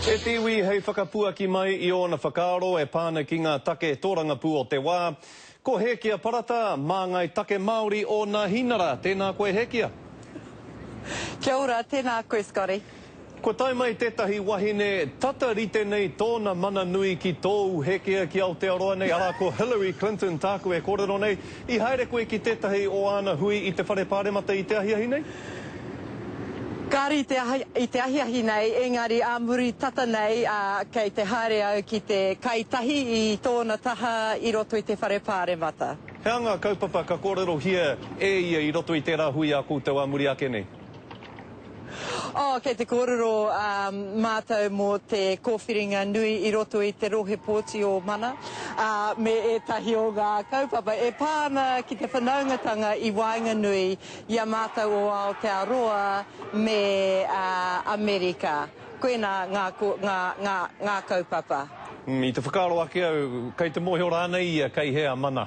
E te iwi hei whakapuaki mai i ōna whakaaro e pā ana ki ngā take tōrangapū o te wā. Ko Hēkia Parata, māngai take Māori o Nāhinara. Tēnā koe Hēkia. Kia ora, tēnā koe Scotty. Kua tae mai tētahi wahine tata rite nei tōna mana nui ki tōu Hēkia ki Aotearoa nei, arā ko Hillary Clinton tāku e kōrero nei. I haere koe ki tētahi o āna hui i te Whare Pāremata i te ahiahi nei? Kāre i te i te ahiahi nei, engari ā muri tata nei, ā, kei te haere au ki te kai tahi i tōna taha i roto i te Whare Pāremata. He aha ngā kaupapa ka kōrerohia e ia i roto i tērā hui a koutou ā muri ake nei? Oh, kei te kōrero mātou mō te kōwhiringa nui i roto i te rohe pōti o Mana, ā, me ētahi o ngā kaupapa e pā ana ki te whanaungatanga i waenganui i a mātou o Aotearoa me Amerika. Koinā ngā, ngā, ngā, ngā kaupapa. I te whakaaro ake au, kei te mōhio rānei ia kei hea Mana?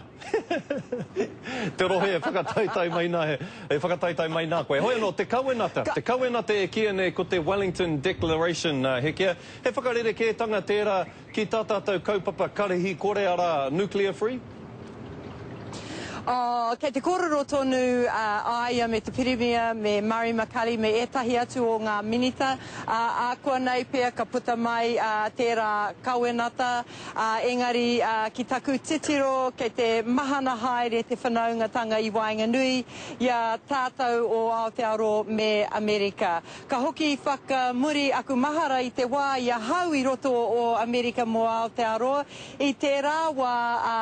Te rohe e whakataetae mai nā, e whakataetae mai nā koe. Hoi anō, te kawenata, te kawenata e kīia nei ko te Wellington Declaration, Hekia, he whakarerekētanga tērā Ki tā tātou kaupapa karihi kore arā, nuclear free? Oh, kei te kōrero tonu a ia me te Pirimia, me Murray McCully, me ētahi atu o ngā minita, ā, ākuanei pea ka puta mai tērā kawenata, ā, engari ki taku titiro kei te mahana haere te whanaungatanga i waenganui i a tātou o Aotearoa me Amerika. Ka hoki whakamuri aku mahara i te wā i ahau i roto o Amerika mō Aotearoa, i tērā wā, ā,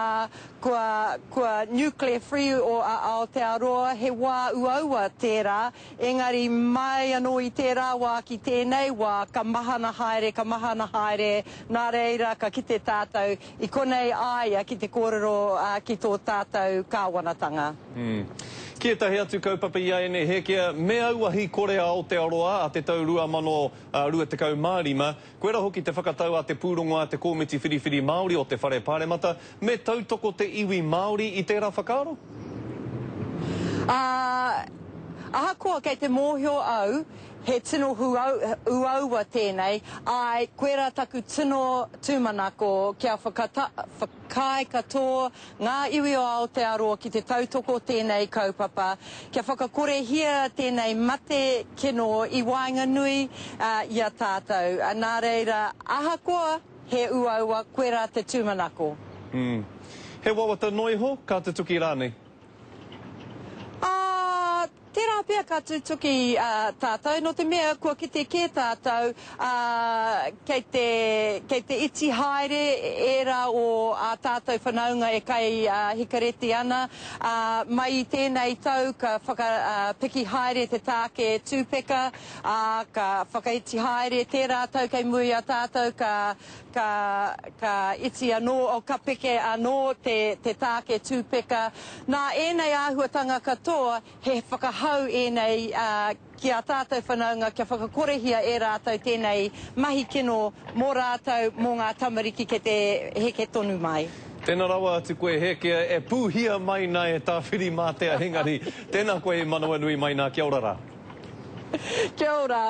kua, kua nuclear free o a Aotearoa, he wā uaua tērā, engari mai anō i tērā wā ki tēnei wā, ka mahana haere, ka mahana haere, nā reira ka kite tātou i konei a ia ki te kōrero ki tō tātou kāwanatanga. Ki ētahi atu kaupapa i āianei Hēkia, me auahi kore a Aotearoa a te tau 2025, koira hoki te whakatau a te pūrongo a te Kōmiti Whiriwhiri Māori o te Whare Pāremata, me tautoko te iwi Māori i tērā whakaaro? Ā, ahakoa kei te mōhio au he tino uaua tēnei, āe, koirā taku tino tūmanako kia whakaae katoa Ngā iwi o Aotearoa ki te tautoko tēnei kaupapa, kia whakakorehia tēnei mate kino i waenganui i a tātou. Nā reira, ahakoa he uaua, koirā te tūmanako. He wawata noa iho, ka tutuki rānei? Ā, Tērā pea ka tutuki tātou, nō te mea kua kite kē tātou, ā, kei te, kei te iti haere ērā o ā tātou whanaunga e kai hikareti ana, ā, mai i tēnei tau ka whaka, piki haere te tāke tūpeka, ā, ka whakaiti haere tērā tau kei muri i a tātou ka, ka, ka iti anō, oh, ka peke anō te, te tāke tūpeka. Nā ēnei āhuatanga katoa, He whakahau ēnei ki ā tātou whanaunga kia whakakorehia e rātou tēnei mahi kino mō rātou, mō ngā tamariki kei te heke tonu mai. Tēnā rawa atu koe Hēkia, e pūhia mai nā e Tāwhirimātea engari, tēnā koe i manawanui mai nā, kia ora rā. Kia ora.